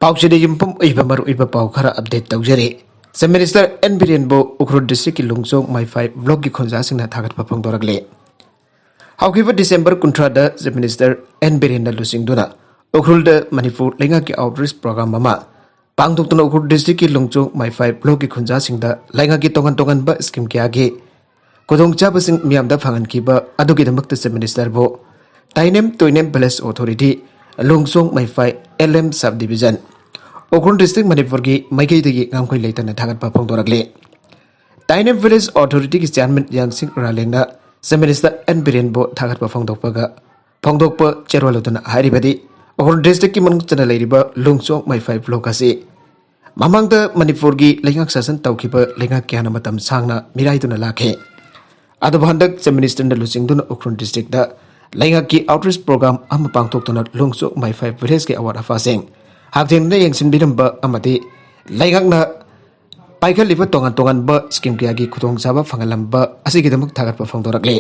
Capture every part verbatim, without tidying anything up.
ꯄꯥꯎꯆꯦꯗ ꯌꯨꯝꯐꯝ ꯑꯣꯏꯕ ꯃꯔꯨꯑꯣꯏꯕ ꯄꯥꯎ ꯈꯔ ꯑꯞꯗꯦꯠ ꯇꯧꯖꯔꯤ꯫ ꯆꯤꯐ ꯃꯤꯅꯤꯁꯇꯔ ꯑꯦꯟ ꯕꯤꯔꯦꯟꯕꯨ ꯎꯈ꯭ꯔꯨꯜ ꯗꯤꯁꯇ꯭ꯔꯤꯛꯀꯤ ꯂꯣꯡꯆꯣꯡ ꯃꯩꯐꯥꯏ ꯕ꯭ꯂꯣꯛꯀꯤ ꯈꯨꯟꯖꯥꯁꯤꯡꯅ ꯊꯥꯒꯠꯄ ꯐꯣꯡꯗꯣꯔꯛꯂꯤ꯫ ꯍꯧꯈꯤꯕ ꯗꯤꯁꯦꯝꯕꯔ ꯀꯨꯟꯊ꯭ꯔꯥꯗ ꯆꯤꯐ ꯃꯤꯅꯤꯁꯇꯔ ꯑꯦꯟ ꯕꯤꯔꯦꯟꯅ ꯂꯨꯆꯤꯡꯗꯨꯅ ꯎꯈ꯭ꯔꯨꯜꯗ ꯃꯅꯤꯄꯨꯔ ꯂꯩꯉꯥꯛꯀꯤ ꯑꯥꯎꯠꯔꯤꯆ ꯄ꯭ꯔꯣꯒ꯭ꯔꯥꯝ ꯑꯃ ꯄꯥꯡꯊꯣꯛꯇꯨꯅ ꯎꯈ꯭ꯔꯨꯜ ꯗꯤꯁꯇ꯭ꯔꯤꯛꯀꯤ ꯂꯣꯡꯆꯣꯡ ꯃꯩꯐꯥꯏ ꯕ꯭ꯂꯣꯛꯀꯤ ꯈꯨꯟꯖꯥꯁꯤꯡꯗ ꯂꯩꯉꯥꯛꯀꯤ ꯇꯣꯉꯥꯟ ꯇꯣꯉꯥꯟꯕ ꯁ꯭ꯀꯤꯝ ꯀꯌꯥꯒꯤ ꯈꯨꯗꯣꯡꯆꯥꯕꯁꯤꯡ ꯃꯤꯌꯥꯝꯗ ꯐꯪꯍꯟꯈꯤꯕ ꯑꯗꯨꯒꯤꯗꯃꯛꯇ ꯆꯤꯐ ꯃꯤꯅꯤꯁꯇꯔꯕꯨ ꯇꯥꯏꯅꯦꯝ ꯇꯣꯏꯅꯦꯝ ꯚꯤꯂꯦꯖ ꯑꯣꯊꯣꯔꯤꯇꯤ ꯂꯣꯡꯆꯣꯡ ꯃꯩꯐꯥꯏ L M sub division, Ukhrul district, ꯃꯅꯤꯄꯨꯔꯒꯤ ꯃꯥꯏꯀꯩꯗꯒꯤ ꯉꯝꯈꯩ ꯂꯩꯇꯅ ꯊꯥꯒꯠꯄ ꯐꯣꯡꯗꯣꯔꯛꯂꯤ꯫ ꯇꯥꯏꯅꯦꯝ ꯚꯤꯂꯦꯖ ꯑꯣꯊꯣꯔꯤꯇꯤꯒꯤ ꯆꯤꯌꯥꯔꯃꯦꯟ ꯌꯥꯡꯁꯤꯡ ꯔꯥꯂꯦꯡꯅ ꯆꯤꯐ ꯃꯤꯅꯤꯁꯇꯔ ꯑꯦꯟ ꯕꯤꯔꯦꯟꯕꯨ ꯊꯥꯒꯠꯄ ꯐꯣꯡꯗꯣꯛꯄꯒ ꯐꯣꯡꯗꯣꯛꯄ ꯆꯦꯔꯣꯜ ꯑꯗꯨꯅ ꯍꯥꯏꯔꯤꯕꯗꯤ, ꯎꯈ꯭ꯔꯨꯜ ꯗꯤꯁꯇ꯭ꯔꯤꯛꯀꯤ ꯃꯅꯨꯡ ꯆꯟꯅ ꯂꯩꯔꯤꯕ ꯂꯣꯡꯆꯣꯡ ꯃꯩꯐꯥꯏ ꯕ꯭ꯂꯣꯛ ꯑꯁꯤ ꯃꯃꯥꯡꯗ ꯃꯅꯤꯄꯨꯔꯒꯤ ꯂꯩꯉꯥꯛ ꯁꯥꯁꯟ ꯇꯧꯈꯤꯕ ꯂꯩꯉꯥꯛ ꯀꯌꯥꯅ ꯃꯇꯝ ꯁꯥꯡꯅ ꯃꯤꯔꯥꯏꯗꯨꯅ ꯂꯥꯛꯈꯤ꯫ ꯑꯗꯨꯕꯨ ꯍꯟꯗꯛ ꯆꯤꯐ ꯃꯤꯅꯤꯁꯇꯔꯅ ꯂꯨꯆꯤꯡꯗꯨꯅ ꯎꯈ꯭ꯔꯨꯜ ꯗꯤꯁꯇ꯭ꯔꯤꯛꯇ ꯂꯩꯉꯥꯛꯀꯤ ꯑꯥꯎꯠꯔꯤꯆ ꯄ꯭ꯔꯣꯒ꯭ꯔꯥꯝ ꯑꯃ ꯄꯥꯡꯊꯣꯛꯇꯨꯅ ꯂꯣꯡꯆꯣꯡ ꯃꯩꯐꯥꯏ ꯚꯤꯂꯦꯖꯀꯤ ꯑꯋꯥꯠ ꯑꯄꯥꯁꯤꯡ ꯍꯛꯊꯦꯡꯅꯅ ꯌꯦꯡꯁꯤꯟꯕꯤꯔꯝꯕ ꯑꯃꯗꯤ ꯂꯩꯉꯥꯛꯅ ꯄꯥꯏꯈꯠꯂꯤꯕ ꯇꯣꯉꯥꯟ ꯇꯣꯉꯥꯟꯕ ꯁ꯭ꯀꯤꯝ ꯀꯌꯥꯒꯤ ꯈꯨꯗꯣꯡꯆꯥꯕ ꯐꯪꯍꯜꯂꯝꯕ ꯑꯁꯤꯒꯤꯗꯃꯛ ꯊꯥꯒꯠꯄ ꯐꯣꯡꯗꯣꯔꯛꯂꯤ꯫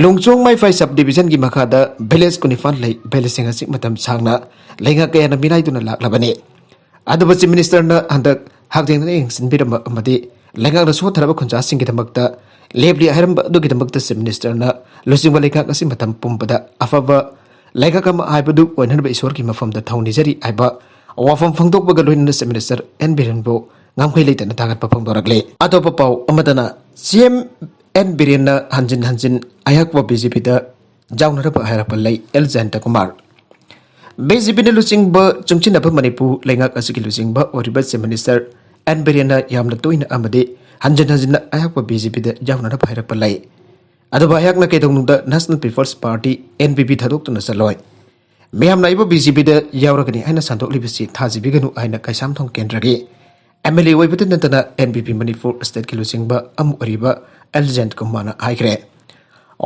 ꯂꯣꯡꯆꯣꯡ ꯃꯩꯐꯥꯏ ꯁꯕ ꯗꯤꯕꯤꯖꯟꯒꯤ ꯃꯈꯥꯗ ꯚꯤꯂꯦꯖ ꯀꯨꯟꯅꯤꯄꯥꯟ ꯂꯩ꯫ ꯚꯤꯂꯦꯖꯁꯤꯡ ꯑꯁꯤ ꯃꯇꯝ ꯁꯥꯡꯅ ꯂꯩꯉꯥꯛ ꯀꯌꯥꯅ ꯃꯤꯔꯥꯏꯗꯨꯅ ꯂꯥꯛꯂꯕꯅꯤ꯫ ꯑꯗꯨꯕꯨ ꯆꯤꯐ ꯃꯤꯅꯤꯁꯇꯔꯅ ꯍꯟꯗꯛ ꯍꯛꯊꯦꯡꯅꯅ ꯌꯦꯡꯁꯤꯟꯕꯤꯔꯝꯕ ꯑꯃꯗꯤ ꯂꯩꯉꯥꯛꯅ ꯁꯣꯠꯊꯔꯕ ꯈꯨꯟꯖꯥꯁꯤꯡꯒꯤꯗꯃꯛꯇ ꯂꯦꯞꯂꯤ ꯍꯥꯏꯔꯝꯕ ꯑꯗꯨꯒꯤꯗꯃꯛꯇ ꯆꯤꯐ ꯃꯤꯅꯤꯁꯇꯔꯅ ꯂꯨꯆꯤꯡꯕ ꯂꯩꯉꯥꯛ ꯑꯁꯤ ꯃꯇꯝ ꯄꯨꯝꯕꯗ ꯑꯐꯕ ꯂꯩꯉꯥꯛ ꯑꯃ ꯍꯥꯏꯕꯗꯨ ꯑꯣꯏꯅꯅꯕ ꯏꯁꯣꯔꯒꯤ ꯃꯐꯝꯗ ꯊꯧꯅꯤꯖꯔꯤ ꯍꯥꯏꯕ ꯋꯥꯐꯝ ꯐꯣꯡꯗꯣꯛꯄꯒ ꯂꯣꯏꯅꯅ ꯆꯤꯐ ꯃꯤꯅꯤꯁꯇꯔ ꯑꯦꯟ ꯕꯤꯔꯦꯟꯕꯨ ꯉꯝꯈꯩ ꯂꯩꯇꯅ ꯊꯥꯒꯠꯄ ꯐꯣꯡꯗꯣꯔꯛꯂꯤ꯫ ꯑꯇꯣꯞꯄ ꯄꯥꯎ ꯑꯃꯗꯅ ꯁꯤ ꯑꯦꯝ ꯑꯦꯟ ꯕꯤꯔꯦꯟꯅ ꯍꯟꯖꯤꯟ ꯍꯟꯖꯤꯟ ꯑꯩꯍꯥꯛꯄꯨ ꯕꯤ ꯖꯦ ꯄꯤꯗ ꯌꯥꯎꯅꯅꯕ ꯍꯥꯏꯔꯛꯄ ꯂꯩ꯫ ꯑꯦꯜ ꯖꯌꯟꯇ ꯀꯨꯃꯥꯔ꯫ ꯕꯤ ꯖꯦ ꯄꯤꯅ ꯂꯨꯆꯤꯡꯕ ꯆꯨꯡꯁꯤꯟꯅꯕ ꯃꯅꯤꯄꯨꯔ ꯂꯩꯉꯥꯛ ꯑꯁꯤꯒꯤ ꯂꯨꯆꯤꯡꯕ ꯑꯣꯏꯔꯤꯕ ꯆꯤꯐ ꯃꯤꯅꯤꯁꯇꯔ ꯑꯦꯟ ꯕꯤꯔꯦꯟꯅ ꯌꯥꯝꯅ ꯇꯣꯏꯅ ꯑꯃꯗꯤ ꯍꯟꯖꯤꯟ ꯍꯟꯖꯤꯟꯅ ꯑꯩꯍꯥꯛꯄꯨ ꯕꯤ ꯖꯦ ꯄꯤꯗ ꯌꯥꯎꯅꯅꯕ ꯍꯥꯏꯔꯛꯄ ꯂꯩ꯫ ꯑꯗꯨꯕꯨ ꯑꯩꯍꯥꯛꯅ ꯀꯩꯗꯧꯅꯨꯡꯗ national peoples party, N P P, ꯊꯥꯗꯣꯛꯇꯨꯅ ꯆꯠꯂꯣꯏ꯫ ꯃꯤꯌꯥꯝꯅ ꯑꯩꯕꯨ ꯕꯤ ꯖꯦ ꯄꯤꯗ ꯌꯥꯎꯔꯒꯅꯤ ꯍꯥꯏꯅ ꯁꯟꯗꯣꯛꯂꯤꯕꯁꯤ ꯊꯥꯖꯕꯤꯒꯅꯨ ꯍꯥꯏꯅ ꯀꯩꯁꯥꯝꯊꯣꯡ ꯀꯦꯟꯗ꯭ꯔꯒꯤ ꯑꯦꯝ ꯑꯦꯜ ꯑꯦ ꯑꯣꯏꯕꯇ ꯅꯠꯇꯅ ꯑꯦꯟ ꯄꯤ ꯄꯤ ꯃꯅꯤꯄꯨꯔ ꯁ꯭ꯇꯦꯠꯀꯤ ꯂꯨꯆꯤꯡꯕ ꯑꯃ ꯑꯣꯏꯔꯤꯕ ꯑꯦꯜ ꯖꯌꯟꯇ ꯀꯨꯃꯥꯔꯅ ꯍꯥꯏꯈ꯭ꯔꯦ꯫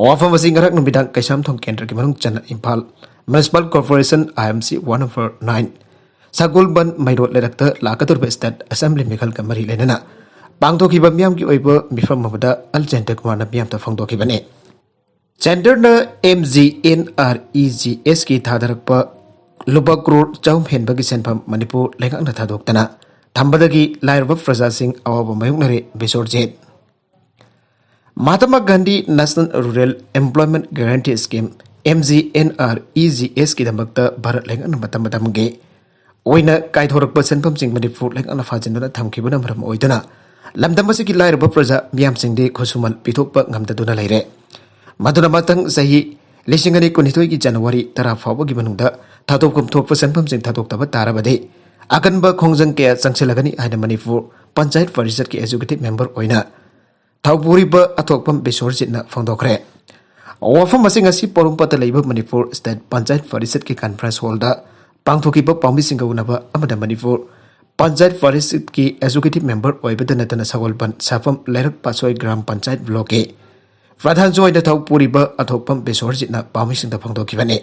ꯋꯥꯐꯝ ꯑꯁꯤ ꯉꯔꯥꯡ ꯅꯨꯃꯤꯗꯥꯡ ꯀꯩꯁꯥꯝꯊꯣꯡ ꯀꯦꯟꯗ꯭ꯔꯒꯤ ꯃꯅꯨꯡ ꯆꯟꯅ ꯏꯝꯐꯥꯜ ꯃ꯭ꯌꯨꯅꯤꯁꯤꯄꯥꯜ ꯀꯣꯔꯄꯣꯔꯦꯁꯟ, ꯑꯥꯏ M C, ward number nine, ꯁꯒꯣꯜꯕꯟ ꯃꯩꯔꯣꯠ ꯂꯩꯔꯛꯇ ꯂꯥꯛꯀꯗꯧꯔꯤꯕ ꯁ꯭ꯇꯦꯠ ꯑꯦꯁꯦꯝꯕ꯭ꯂꯤ ꯃꯤꯈꯜꯒ ꯃꯔꯤ ꯂꯩꯅꯅ ꯄꯥꯡꯊꯣꯛꯈꯤꯕ ꯃꯤꯌꯥꯝꯒꯤ ꯑꯣꯏꯕ ꯃꯤꯐꯝ ꯑꯃꯗ ꯑꯦꯜ ꯖꯌꯟꯇ ꯀꯨꯃꯥꯔꯅ ꯃꯤꯌꯥꯝꯗ ꯐꯣꯡꯗꯣꯛꯈꯤꯕꯅꯤ꯫ ꯁꯦꯟꯇꯔꯅ M G N R E G ꯑꯦꯁꯀꯤ ꯊꯥꯗꯔꯛꯄ ꯂꯨꯄꯥ ꯀ꯭ꯔꯣꯔ ꯆꯍꯨꯝ ꯍꯦꯟꯕꯒꯤ ꯁꯦꯟꯐꯝ ꯃꯅꯤꯄꯨꯔ ꯂꯩꯉꯥꯛꯅ ꯊꯥꯗꯣꯛꯇꯅ ꯊꯝꯕꯗꯒꯤ ꯂꯥꯏꯔꯕ ꯄ꯭ꯔꯖꯥꯁꯤꯡ ꯑꯋꯥꯕ ꯃꯥꯌꯣꯛꯅꯔꯦ꯫ Bishorjit. Mahatma Gandhi national rural employment guarantee scheme, M G N R E G ꯑꯦꯁꯀꯤꯗꯃꯛꯇ ꯚꯥꯔꯠ ꯂꯩꯉꯥꯛꯅ ꯃꯇꯝ ꯃꯇꯝꯒꯤ ꯑꯣꯏꯅ ꯀꯥꯏꯊꯣꯔꯛꯄ ꯁꯦꯟꯐꯝꯁꯤꯡ ꯃꯅꯤꯄꯨꯔ ꯂꯩꯉꯥꯛꯅ ꯐꯥꯖꯤꯟꯗꯨꯅ ꯊꯝꯈꯤꯕꯅ ꯃꯔꯝ ꯑꯣꯏꯗꯨꯅ ꯂꯝꯗꯝ ꯑꯁꯤꯒꯤ ꯂꯥꯏꯔꯕ ꯄ꯭ꯔꯖꯥ ꯃꯤꯌꯥꯝꯁꯤꯡꯗꯤ ꯈꯨꯠꯁꯨꯃꯟ ꯄꯤꯊꯣꯛꯄ ꯉꯝꯗꯗꯨꯅ ꯂꯩꯔꯦ꯫ ꯃꯗꯨꯅ ꯃꯊꯪ ꯆꯍꯤ ꯂꯤꯁꯤꯡ ꯑꯅꯤ ꯀꯨꯟꯅꯤꯊꯣꯏꯒꯤ ꯖꯅꯋꯥꯔꯤ ꯇꯔꯥ ꯐꯥꯎꯕꯒꯤ ꯃꯅꯨꯡꯗ ꯊꯥꯗꯣꯛꯐꯝ ꯊꯣꯛꯄ ꯁꯦꯟꯐꯝꯁꯤꯡ ꯊꯥꯗꯣꯛꯇꯕ ꯇꯥꯔꯕꯗꯤ ꯑꯀꯟꯕ ꯈꯣꯡꯖꯪ ꯀꯌꯥ ꯆꯪꯁꯤꯜꯂꯒꯅꯤ ꯍꯥꯏꯅ ꯃꯅꯤꯄꯨꯔ ꯄꯟꯆꯥꯌꯠ ꯄꯔꯤꯁꯠꯀꯤ ꯑꯦꯖꯨꯀꯦꯇꯤꯚ ꯃꯦꯝꯕꯔ ꯑꯣꯏꯅ ꯊꯧꯄꯨꯔꯤꯕ ꯑꯊꯣꯛꯄꯝ ꯕꯤꯁꯣꯔꯖꯤꯠꯅ ꯐꯣꯡꯗꯣꯛꯈ꯭ꯔꯦ꯫ ꯋꯥꯐꯝ ꯑꯁꯤ ꯉꯁꯤ ꯄꯣꯔꯣꯝꯄꯥꯠꯇ ꯂꯩꯕ ꯃꯅꯤꯄꯨꯔ ꯁ꯭ꯇꯦꯠ ꯄꯟꯆꯥꯌꯠ ꯄꯔꯤꯁꯠꯀꯤ ꯀꯟꯐꯔꯦꯟꯁ ꯍꯣꯜꯗ ꯄꯥꯡꯊꯣꯛꯈꯤꯕ ꯄꯥꯎꯃꯤꯁꯤꯡꯒ ꯎꯅꯕ ꯑꯃꯗ ꯃꯅꯤꯄꯨꯔ ꯄꯟꯆꯥꯌꯠ ꯄꯔꯤꯁꯠꯀꯤ ꯑꯦꯖꯨꯀꯦꯇꯤꯚ ꯃꯦꯝꯕꯔ ꯑꯣꯏꯕꯗ ꯅꯠꯇꯅ ꯁꯒꯣꯜꯕꯟ, ꯁꯥꯐꯝ, ꯂꯩꯔꯛ ꯄꯥꯠꯁꯣꯏ ꯒ꯭ꯔꯥꯝ ꯄꯟꯆꯥꯌꯠ ꯕ꯭ꯂꯣꯛꯀꯤ ꯄ꯭ꯔꯙꯥꯟꯁꯨ ꯑꯣꯏꯅ ꯊꯧꯄꯨꯔꯤꯕ ꯑꯊꯣꯛꯄꯝ ꯕꯤꯁꯣꯔꯖꯤꯠꯅ ꯄꯥꯎꯃꯤꯁꯤꯡꯗ ꯐꯣꯡꯗꯣꯛꯈꯤꯕꯅꯤ꯫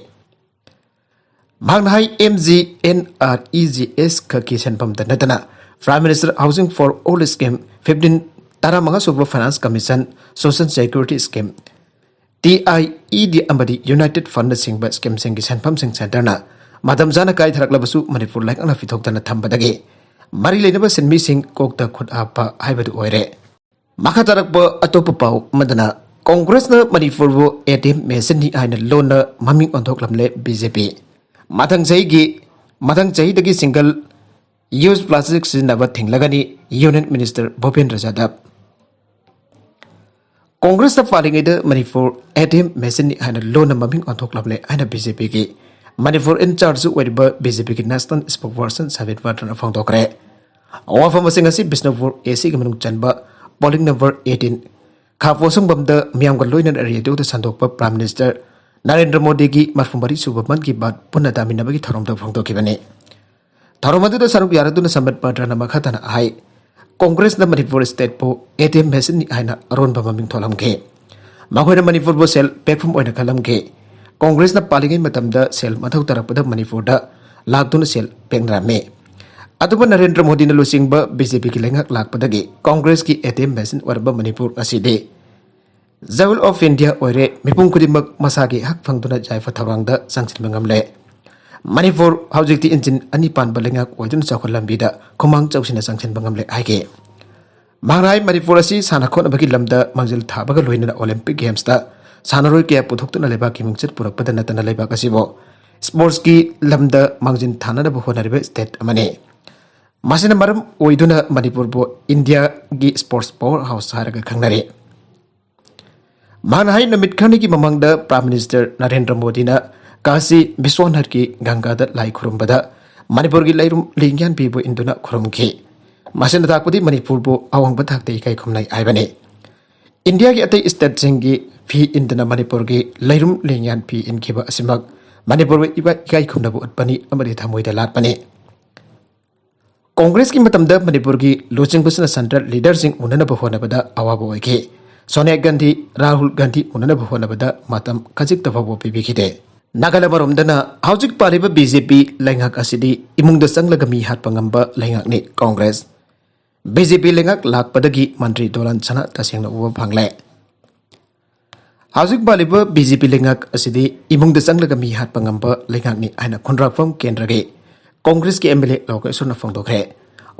ꯃꯍꯥꯛꯅ ꯍꯥꯏ, M G N R E G S ꯈꯛꯀꯤ ꯁꯦꯟꯐꯝꯗ ꯅꯠꯇꯅ Prime Minister Housing for All Scheme, fifteen, ꯇꯔꯥꯃꯉꯥ ꯁꯨꯕ Finance Commission, Social Security Scheme, T I E D ꯑꯃꯗꯤ United Fundꯅꯆꯤꯡꯕ ꯁ꯭ꯀꯤꯝꯁꯤꯡꯒꯤ ꯁꯦꯟꯐꯝꯁꯤꯡ ꯁꯦꯟꯇꯔꯅ ꯃꯇꯝ ꯆꯥꯅ ꯀꯥꯏꯊꯔꯛꯂꯕꯁꯨ ꯃꯅꯤꯄꯨꯔ ꯂꯩꯉꯥꯛꯅ ꯄꯤꯊꯣꯛꯇꯅ ꯊꯝꯕꯗꯒꯤ ꯃꯔꯤ ꯂꯩꯅꯕ ꯁꯤꯟꯃꯤꯁꯤꯡ ꯀꯣꯛꯇ ꯈꯨꯠ ꯍꯥꯞꯄ ꯍꯥꯏꯕꯗꯨ ꯑꯣꯏꯔꯦ꯫ ꯃꯈꯥ ꯇꯥꯔꯛꯄ ꯑꯇꯣꯞꯄ ꯄꯥꯎ ꯑꯃꯗꯅ ꯀꯣꯡꯒ꯭ꯔꯦꯁꯅ ꯃꯅꯤꯄꯨꯔꯕꯨ ꯑꯦ ꯇꯤ ꯑꯦꯝ ꯃꯦꯁꯤꯟꯅꯤ ꯍꯥꯏꯅ ꯂꯣꯟꯅ ꯃꯃꯤꯡ ꯑꯣꯟꯊꯣꯛꯂꯝꯂꯦ ꯕꯤ ꯖꯦ ꯄꯤ꯫ ꯃꯊꯪ ꯆꯍꯤꯒꯤ, ꯃꯊꯪ ꯆꯍꯤꯗꯒꯤ ꯁꯤꯡꯒꯜ ꯌꯨꯁ ꯄ꯭ꯂꯥꯁꯇꯤꯛ ꯁꯤꯖꯤꯟꯅꯕ ꯊꯤꯡꯂꯒꯅꯤ, ꯌꯨꯅꯤꯌꯟ ꯃꯤꯅꯤꯁꯇꯔ ꯚꯨꯄꯦꯟꯗ꯭ꯔ ꯌꯥꯗꯕ꯫ ꯀꯣꯡꯒ꯭ꯔꯦꯁꯅ ꯄꯥꯜꯂꯤꯉꯩꯗ ꯃꯅꯤꯄꯨꯔ ꯑꯦ ꯇꯤ ꯑꯦꯝ ꯃꯦꯁꯤꯟꯅꯤ ꯍꯥꯏꯅ ꯂꯣꯟꯅ ꯃꯃꯤꯡ ꯑꯣꯟꯊꯣꯛꯂꯝꯂꯦ ꯍꯥꯏꯅ ꯕꯤ ꯖꯦ ꯄꯤꯒꯤ ꯃꯅꯤꯄꯨꯔ ꯏꯟꯆꯥꯔꯖꯁꯨ ꯑꯣꯏꯔꯤꯕ ꯕꯤ ꯖꯦ ꯄꯤꯒꯤ ꯅꯦꯁꯅꯦꯜ ꯁ꯭ꯄꯣꯛꯁꯄꯔꯁꯟ ꯁꯕꯤꯠ ꯄꯥꯇ꯭ꯔꯅ ꯐꯣꯡꯗꯣꯛꯈ꯭ꯔꯦ꯫ ꯋꯥꯐꯝ ꯑꯁꯤ ꯉꯁꯤ ꯕꯤꯁꯅꯨꯄꯨꯔ ꯑꯦ ꯁꯤꯒꯤ ꯃꯅꯨꯡ ꯆꯟꯕ ꯄꯣꯂꯤꯡ ꯅꯝꯕꯔ ꯑꯩꯠꯇꯤꯟ ꯈꯥ ꯄꯣꯠꯁꯪꯕꯝꯗ ꯃꯤꯌꯥꯝꯒ ꯂꯣꯏꯅꯅ ꯔꯦꯗꯤꯑꯣꯗ ꯁꯟꯗꯣꯛꯄ ꯄ꯭ꯔꯥꯏꯝ ꯃꯤꯅꯤꯁꯇꯔ ꯅꯔꯦꯟꯗ꯭ꯔ ꯃꯣꯗꯤꯒꯤ ꯃꯔꯐꯨ ꯃꯔꯤ ꯁꯨꯕ ꯃꯟ ꯀꯤ ꯕꯥꯠ ꯄꯨꯟꯅ ꯇꯥꯃꯤꯟꯅꯕꯒꯤ ꯊꯧꯔꯝꯗ ꯐꯣꯡꯗꯣꯛꯈꯤꯕꯅꯤ꯫ ꯊꯧꯔꯝ ꯑꯗꯨꯗ ꯁꯔꯨꯛ ꯌꯥꯔꯗꯨꯅ ꯁꯝꯕꯤꯠ ꯄꯥꯇ꯭ꯔꯅ ꯃꯈꯥ ꯇꯥꯅ ꯍꯥꯏ, ꯀꯣꯡꯒ꯭ꯔꯦꯁꯅ ꯃꯅꯤꯄꯨꯔ ꯁ꯭ꯇꯦꯠꯄꯨ ꯑꯦ ꯇꯤ ꯑꯦꯝ ꯃꯦꯁꯤꯟꯅꯤ ꯍꯥꯏꯅ ꯑꯔꯣꯟꯕ ꯃꯃꯤꯡ ꯊꯣꯜꯂꯝꯈꯤ꯫ ꯃꯈꯣꯏꯅ ꯃꯅꯤꯄꯨꯔꯕꯨ ꯁꯦꯜ ꯄꯦꯛꯐꯝ ꯑꯣꯏꯅ ꯈꯜꯂꯝꯈꯤ꯫ ꯀꯣꯡꯒ꯭ꯔꯦꯁꯅ ꯄꯥꯜꯂꯤꯉꯩ ꯃꯇꯝꯗ ꯁꯦꯜ ꯃꯊꯧ ꯇꯥꯔꯛꯄꯗ ꯃꯅꯤꯄꯨꯔꯗ ꯂꯥꯛꯇꯨꯅ ꯁꯦꯜ ꯄꯦꯛꯅꯔꯝꯃꯤ꯫ ꯑꯗꯨꯕꯨ ꯅꯔꯦꯟꯗ꯭ꯔ ꯃꯣꯗꯤꯅ ꯂꯨꯆꯤꯡꯕ ꯕꯤ ꯖꯦ ꯄꯤꯒꯤ ꯂꯩꯉꯥꯛ ꯂꯥꯛꯄꯗꯒꯤ ꯀꯣꯡꯒ꯭ꯔꯦꯁꯀꯤ ꯑꯦ ꯇꯤ ꯑꯦꯝ ꯃꯦꯁꯤꯟ ꯑꯣꯏꯔꯕ ꯃꯅꯤꯄꯨꯔ ꯑꯁꯤꯗꯤ Jewel of India ꯑꯣꯏꯔꯦ꯫ ꯃꯤꯄꯨꯝ ꯈꯨꯗꯤꯡꯃꯛ ꯃꯁꯥꯒꯤ ꯍꯛ ꯐꯪꯗꯨꯅ ꯌꯥꯏꯐ ꯊꯧꯔꯥꯡꯗ ꯆꯪꯁꯤꯟꯕ ꯉꯝꯂꯦ꯫ ꯃꯅꯤꯄꯨꯔ ꯍꯧꯖꯤꯛꯇꯤ ꯏꯟꯖꯤꯟ ꯑꯅꯤ ꯄꯥꯟꯕ ꯂꯩꯉꯥꯛ ꯑꯣꯏꯗꯨꯅ ꯆꯥꯎꯈꯠꯂꯝꯕꯤꯗ ꯈꯨꯃꯥꯡ ꯆꯥꯎꯁꯤꯟꯅ ꯆꯪꯁꯤꯟꯕ ꯉꯝꯂꯦ ꯍꯥꯏꯈꯤ꯫ ꯃꯍꯥꯛꯅ ꯍꯥꯏ, ꯃꯅꯤꯄꯨꯔ ꯑꯁꯤ ꯁꯥꯟꯅ ꯈꯣꯠꯅꯕꯒꯤ ꯂꯝꯗ ꯃꯥꯡꯖꯤꯜ ꯊꯥꯕꯒ ꯂꯣꯏꯅꯅ ꯑꯣꯂꯦꯝꯄꯤꯛ ꯒꯦꯝꯁꯇ ꯁꯥꯟꯅꯔꯣꯏ ꯀꯌꯥ ꯄꯨꯊꯣꯛꯇꯨꯅ ꯂꯩꯕꯥꯛꯀꯤ ꯃꯤꯡꯆꯠ ꯄꯨꯔꯛꯄꯗ ꯅꯠꯇꯅ ꯂꯩꯕꯥꯛ ꯑꯁꯤꯕꯨ ꯁ꯭ꯄꯣꯔꯠꯁꯀꯤ ꯂꯝꯗ ꯃꯥꯡꯖꯤꯜ ꯊꯥꯅꯅꯕ ꯍꯣꯠꯅꯔꯤꯕ ꯁ꯭ꯇꯦꯠ ꯑꯃꯅꯤ꯫ ꯃꯁꯤꯅ ꯃꯔꯝ ꯑꯣꯏꯗꯨꯅ ꯃꯅꯤꯄꯨꯔꯕꯨ ꯏꯟꯗꯤꯌꯥꯒꯤ ꯁ꯭ꯄꯣꯔꯠꯁ ꯄꯥꯋꯔ ꯍꯥꯎꯁ ꯍꯥꯏꯔꯒ ꯈꯪꯅꯔꯤ꯫ ꯃꯍꯥꯛꯅ ꯍꯥꯏ, ꯅꯨꯃꯤꯠ ꯈꯔꯅꯤꯒꯤ ꯃꯃꯥꯡꯗ ꯄ꯭ꯔꯥꯏꯝ ꯃꯤꯅꯤꯁꯇꯔ ꯅꯔꯦꯟꯗ꯭ꯔ ꯃꯣꯗꯤꯅ ꯀꯥꯁꯤ ꯕꯤꯁ꯭ꯋꯥꯅꯥꯊꯀꯤ ꯒꯪꯒꯥꯗ ꯂꯥꯏ ꯈꯨꯔꯨꯝꯕꯗ ꯃꯅꯤꯄꯨꯔꯒꯤ ꯂꯩꯔꯨꯝ ꯂꯤꯡꯌꯥꯟꯕꯤꯕꯨ ꯏꯟꯗꯨꯅ ꯈꯨꯔꯨꯝꯈꯤ꯫ ꯃꯁꯤꯅ ꯇꯥꯛꯄꯗꯤ ꯃꯅꯤꯄꯨꯔꯕꯨ ꯑꯋꯥꯡꯕ ꯊꯥꯛꯇ ꯏꯀꯥꯏ ꯈꯨꯝꯅꯩ ꯍꯥꯏꯕꯅꯤ꯫ ꯏꯟꯗꯤꯌꯥꯒꯤ ꯑꯇꯩ ꯁ꯭ꯇꯦꯠꯁꯤꯡꯒꯤ ꯐꯤ ꯏꯟꯗꯅ ꯃꯅꯤꯄꯨꯔꯒꯤ ꯂꯩꯔꯨꯝ ꯂꯤꯡꯌꯥꯟ ꯐꯤ ꯏꯟꯈꯤꯕ ꯑꯁꯤꯃꯛ ꯃꯅꯤꯄꯨꯔꯕꯨ ꯏꯕ-, ꯏꯀꯥꯏ ꯈꯨꯝꯅꯕ ꯎꯠꯄꯅꯤ ꯑꯃꯗꯤ ꯊꯃꯣꯏꯗ ꯂꯥꯠꯄꯅꯤ꯫ ꯀꯣꯡꯒ꯭ꯔꯦꯁꯀꯤ ꯃꯇꯝꯗ ꯃꯅꯤꯄꯨꯔꯒꯤ ꯂꯨꯆꯤꯡꯕꯁꯤꯡꯅ ꯁꯦꯟꯇ꯭ꯔꯦꯜ ꯂꯤꯗꯔꯁꯤꯡ ꯎꯅꯅꯕ ꯍꯣꯠꯅꯕꯗ ꯑꯋꯥꯕ ꯑꯣꯏꯈꯤ꯫ ꯁꯣꯅꯤꯌꯥ ꯒꯥꯟꯙꯤ, ꯔꯥꯍꯨꯜ ꯒꯥꯟꯙꯤ ꯎꯅꯅꯕ ꯍꯣꯠꯅꯕꯗ ꯃꯇꯝ ꯈꯖꯤꯛꯇ ꯐꯥꯎꯕ ꯄꯤꯕꯤꯈꯤꯗꯦ꯫ ꯅꯥꯒꯥꯂꯦꯟ ꯑꯃꯔꯣꯝꯗꯅ ꯍꯧꯖꯤꯛ ꯄꯥꯜꯂꯤꯕ ꯕꯤ ꯖꯦ ꯄꯤ ꯂꯩꯉꯥꯛ ꯑꯁꯤꯗꯤ ꯏꯃꯨꯡꯗ ꯆꯪꯂꯒ ꯃꯤ ꯍꯥꯠꯄ ꯉꯝꯕ ꯂꯩꯉꯥꯛꯅꯤ ꯀꯣꯡꯒ꯭ꯔꯦꯁ꯫ ꯕꯤ ꯖꯦ ꯄꯤ ꯂꯩꯉꯥꯛ ꯂꯥꯛꯄꯗꯒꯤ ꯃꯟꯇ꯭ꯔꯤ ꯗꯣꯂꯥꯟ ꯁꯅꯥ ꯇꯁꯦꯡꯅ ꯎꯕ ꯐꯪꯂꯦ꯫ ꯍꯧꯖꯤꯛ ꯄꯥꯜꯂꯤꯕ ꯕꯤ ꯖꯦ ꯄꯤ ꯂꯩꯉꯥꯛ ꯑꯁꯤꯗꯤ ꯏꯃꯨꯡꯗ ꯆꯪꯂꯒ ꯃꯤ ꯍꯥꯠꯄ ꯉꯝꯕ ꯂꯩꯉꯥꯛꯅꯤ ꯍꯥꯏꯅ ꯈꯨꯟꯗ꯭ꯔꯥꯛꯐꯝ ꯀꯦꯟꯗ꯭ꯔꯒꯤ ꯀꯣꯡꯒ꯭ꯔꯦꯁꯀꯤ ꯑꯦꯝ ꯑꯦꯜ ꯑꯦ ꯂꯣꯀꯦꯁꯣꯔꯅ ꯐꯣꯡꯗꯣꯛꯈ꯭ꯔꯦ꯫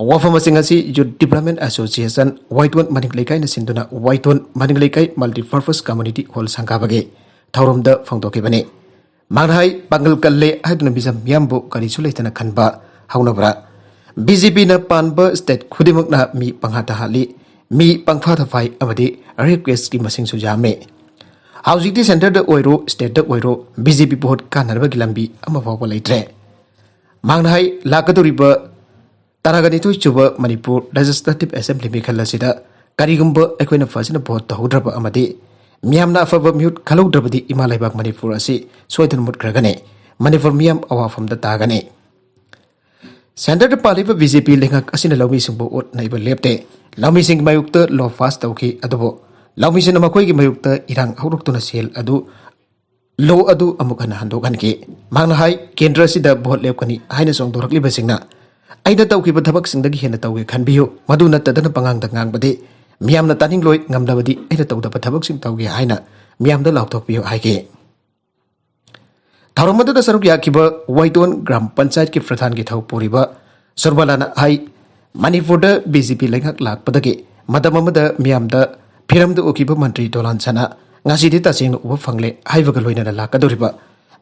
ꯋꯥꯐꯝꯁꯤꯡ ꯑꯁꯤ ꯌꯨꯠ ꯗꯤꯕ꯭ꯂꯞꯃꯦꯟ ꯑꯦꯁꯣꯁꯤꯌꯦꯁꯟ ꯋꯥꯏꯇꯣꯟ ꯃꯅꯤꯡ ꯂꯩꯀꯥꯏꯅ ꯁꯤꯟꯗꯨꯅ ꯋꯥꯏꯇꯣꯟ ꯃꯅꯤꯡ ꯂꯩꯀꯥꯏ ꯃꯜꯇꯤꯄꯔꯄꯁ ꯀꯝꯃ꯭ꯌꯨꯅꯤꯇꯤ ꯍꯣꯜ ꯁꯪꯒꯥꯕꯒꯤ ꯊꯧꯔꯝꯗ ꯐꯣꯡꯗꯣꯛꯈꯤꯕꯅꯤ꯫ ꯃꯍꯥꯛꯅ ꯍꯥꯏ, ꯄꯥꯡꯒꯜ ꯀꯜꯂꯦ ꯍꯥꯏꯗꯨꯅ ꯃꯤꯆꯝ ꯃꯤꯌꯥꯝꯕꯨ ꯀꯔꯤꯁꯨ ꯂꯩꯇꯅ ꯈꯟꯕ ꯍꯧꯅꯕ꯭ꯔꯥ? ꯕꯤ ꯖꯦ ꯄꯤꯅ ꯄꯥꯟꯕ ꯁ꯭ꯇꯦꯠ ꯈꯨꯗꯤꯡꯃꯛꯅ ꯃꯤ ꯄꯪꯍꯥꯠꯇ ꯍꯥꯠꯂꯤ, ꯃꯤ ꯄꯪꯐꯥꯗ ꯐꯥꯏ ꯑꯃꯗꯤ ꯔꯦꯞ ꯀꯦꯁꯀꯤ ꯃꯁꯤꯡꯁꯨ ꯌꯥꯝꯃꯤ꯫ ꯍꯧꯖꯤꯛꯇꯤ ꯁꯦꯟꯇꯔꯗ ꯑꯣꯏꯔꯣ, ꯁ꯭ꯇꯦꯠꯇ ꯑꯣꯏꯔꯣ, ꯕꯤ ꯖꯦ ꯄꯤ ꯚꯣꯠ ꯀꯥꯟꯅꯅꯕꯒꯤ ꯂꯝꯕꯤ ꯑꯃ ꯐꯥꯎꯕ ꯂꯩꯇ꯭ꯔꯦ꯫ ꯃꯍꯥꯛꯅ ꯍꯥꯏ, ꯂꯥꯛꯀꯗꯧꯔꯤꯕ ꯇꯔꯥꯒ ꯅꯤꯊꯣꯏ ꯁꯨꯕ ꯃꯅꯤꯄꯨꯔ ꯂꯦꯖꯤꯁꯂꯦꯇꯤꯚ ꯑꯦꯁꯦꯝꯕ꯭ꯂꯤ ꯃꯤꯈꯜ ꯑꯁꯤꯗ ꯀꯔꯤꯒꯨꯝꯕ ꯑꯩꯈꯣꯏꯅ ꯐꯖꯅ ꯚꯣꯠ ꯇꯧꯍꯧꯗ꯭ꯔꯕ ꯑꯃꯗꯤ ꯃꯤꯌꯥꯝꯅ ꯑꯐꯕ ꯃꯤꯍꯨꯠ ꯈꯜꯍꯧꯗ꯭ꯔꯕꯗꯤ ꯏꯃꯥ ꯂꯩꯕꯥꯛ ꯃꯅꯤꯄꯨꯔ ꯑꯁꯤ ꯁꯣꯏꯗꯅ ꯃꯨꯠꯈ꯭ꯔꯒꯅꯤ꯫ ꯃꯅꯤꯄꯨꯔ ꯃꯤꯌꯥꯝ ꯑꯋꯥꯐꯝꯗ ꯇꯥꯒꯅꯤ꯫ ꯁꯦꯟꯇꯔꯗ ꯄꯥꯜꯂꯤꯕ ꯕꯤ ꯖꯦ ꯄꯤ ꯂꯩꯉꯥꯛ ꯑꯁꯤꯅ ꯂꯧꯃꯤꯁꯤꯡꯕꯨ ꯑꯣꯠ ꯅꯩꯕ ꯂꯦꯞꯇꯦ꯫ ꯂꯧꯃꯤꯁꯤꯡꯒꯤ ꯃꯥꯌꯣꯛꯇ ꯂꯣ ꯄꯥꯁ ꯇꯧꯈꯤ, ꯑꯗꯨꯕꯨ ꯂꯧꯃꯤꯁꯤꯡꯅ ꯃꯈꯣꯏꯒꯤ ꯃꯥꯌꯣꯛꯇ ꯏꯔꯥꯡ ꯍꯧꯔꯛꯇꯨꯅ ꯁꯦꯜ ꯑꯗꯨ, ꯂꯣ ꯑꯗꯨ ꯑꯃꯨꯛ ꯍꯟꯅ ꯍꯟꯗꯣꯛꯍꯟꯈꯤ꯫ ꯃꯍꯥꯛꯅ ꯍꯥꯏ, ꯀꯦꯟꯗ꯭ꯔ ꯑꯁꯤꯗ ꯚꯣꯠ ꯂꯦꯞꯀꯅꯤ ꯍꯥꯏꯅ ꯆꯣꯡꯊꯣꯔꯛꯂꯤꯕꯁꯤꯡꯅ ꯑꯩꯅ ꯇꯧꯈꯤꯕ ꯊꯕꯛꯁꯤꯡꯗꯒꯤ ꯍꯦꯟꯅ ꯇꯧꯒꯦ ꯈꯟꯕꯤꯌꯨ, ꯃꯗꯨ ꯅꯠꯇꯗꯅ ꯄꯉꯥꯡꯗ ꯉꯥꯡꯕꯗꯤ ꯃꯤꯌꯥꯝꯅ ꯇꯥꯅꯤꯡꯂꯣꯏ, ꯉꯝꯂꯕꯗꯤ ꯑꯩꯅ ꯇꯧꯗꯕ ꯊꯕꯛꯁꯤꯡ ꯇꯧꯒꯦ ꯍꯥꯏꯅ ꯃꯤꯌꯥꯝꯗ ꯂꯥꯎꯊꯣꯛꯄꯤꯌꯨ ꯍꯥꯏꯈꯤ꯫ ꯊꯧꯔꯝ ꯑꯗꯨꯗ ꯁꯔꯨꯛ ꯌꯥꯈꯤꯕ ꯋꯥꯏꯇꯣꯟ ꯒ꯭ꯔꯥꯝ ꯄꯟꯆꯥꯌꯠꯀꯤ ꯄ꯭ꯔꯙꯥꯟꯒꯤ ꯊꯧ ꯄꯨꯔꯤꯕ ꯁꯨꯔꯕꯥꯂꯥꯅ ꯍꯥꯏ, ꯃꯅꯤꯄꯨꯔꯗ ꯕꯤ ꯖꯦ ꯄꯤ ꯂꯩꯉꯥꯛ ꯂꯥꯛꯄꯗꯒꯤ ꯃꯇꯝ ꯑꯃꯗ ꯃꯤꯌꯥꯝꯗ ꯐꯤꯔꯝꯗ ꯎꯈꯤꯕ ꯃꯟꯇ꯭ꯔꯤ ꯗꯣꯂꯥꯟ ꯁꯅꯥ ꯉꯁꯤꯗꯤ ꯇꯁꯦꯡꯅ ꯎꯕ ꯐꯪꯂꯦ ꯍꯥꯏꯕꯒ ꯂꯣꯏꯅꯅ ꯂꯥꯛꯀꯗꯧꯔꯤꯕ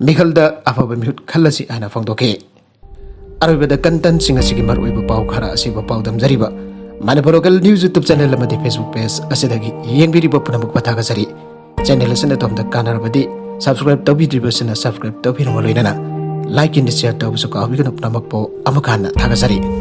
ꯃꯤꯈꯜꯗ ꯑꯐꯕ ꯃꯤꯍꯨꯠ ꯈꯜꯂꯁꯤ ꯍꯥꯏꯅ ꯐꯣꯡꯗꯣꯛꯈꯤ꯫ ꯑꯔꯣꯏꯕꯗ ꯀꯟꯇꯦꯟꯁꯤꯡ ꯑꯁꯤꯒꯤ ꯃꯔꯨꯑꯣꯏꯕ ꯄꯥꯎ ꯈꯔ ꯑꯁꯤꯕꯨ ꯄꯥꯎꯗꯝꯖꯔꯤꯕ Manipur local news YouTube channel ꯑꯃꯗꯤ ꯐꯦꯁꯕꯨꯛ ꯄꯦꯖ ꯑꯁꯤꯗꯒꯤ ꯌꯦꯡꯕꯤꯔꯤꯕ ꯄꯨꯝꯅꯃꯛꯄꯨ ꯊꯥꯒꯠꯆꯔꯤ꯫ ꯆꯦꯅꯦꯜ ꯑꯁꯤꯅ ꯑꯗꯣꯝꯗ ꯀꯥꯟꯅꯔꯕꯗꯤ ꯁꯕꯁꯀ꯭ꯔꯥꯏꯕ ꯇꯧꯕꯤꯗ꯭ꯔꯤꯕꯁꯤꯅ ꯁꯕꯁꯀ꯭ꯔꯥꯏꯕ ꯇꯧꯕꯤꯔꯝꯕ ꯂꯣꯏꯅꯅ ꯂꯥꯏꯛ ꯑꯦꯟ ꯁꯤꯌꯔ ꯇꯧꯕꯁꯨ ꯀꯥꯎꯕꯤꯒꯅꯨ꯫ ꯄꯨꯝꯅꯃꯛꯄꯨ ꯑꯃꯨꯛ ꯍꯟꯅ ꯊꯥꯒꯠꯆꯔꯤ꯫